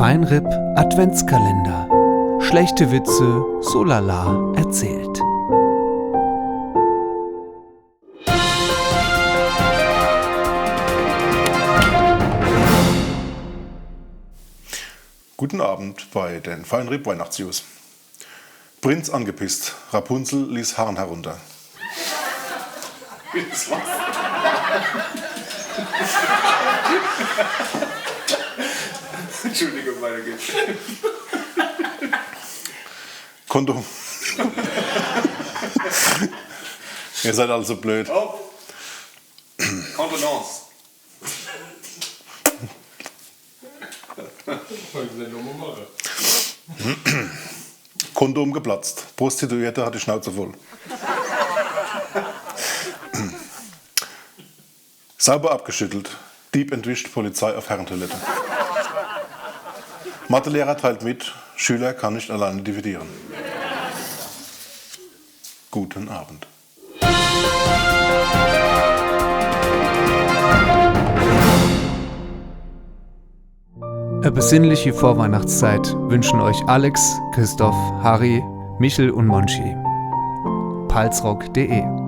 Feinripp Adventskalender. Schlechte Witze, so lala erzählt. Guten Abend bei den Feinripp Weihnachtsnews. Prinz angepisst, Rapunzel ließ Hahn herunter. Entschuldigung, weiter geht's. Kondom. Ihr seid also blöd. Oh. Kontenance. Kondom geplatzt. Prostituierte hat die Schnauze voll. Sauber abgeschüttelt. Dieb entwischt Polizei auf Herrentoilette. Mathelehrer teilt mit, Schüler kann nicht alleine dividieren. Guten Abend. Eine besinnliche Vorweihnachtszeit wünschen euch Alex, Christoph, Harry, Michel und Monchi. palzrock.de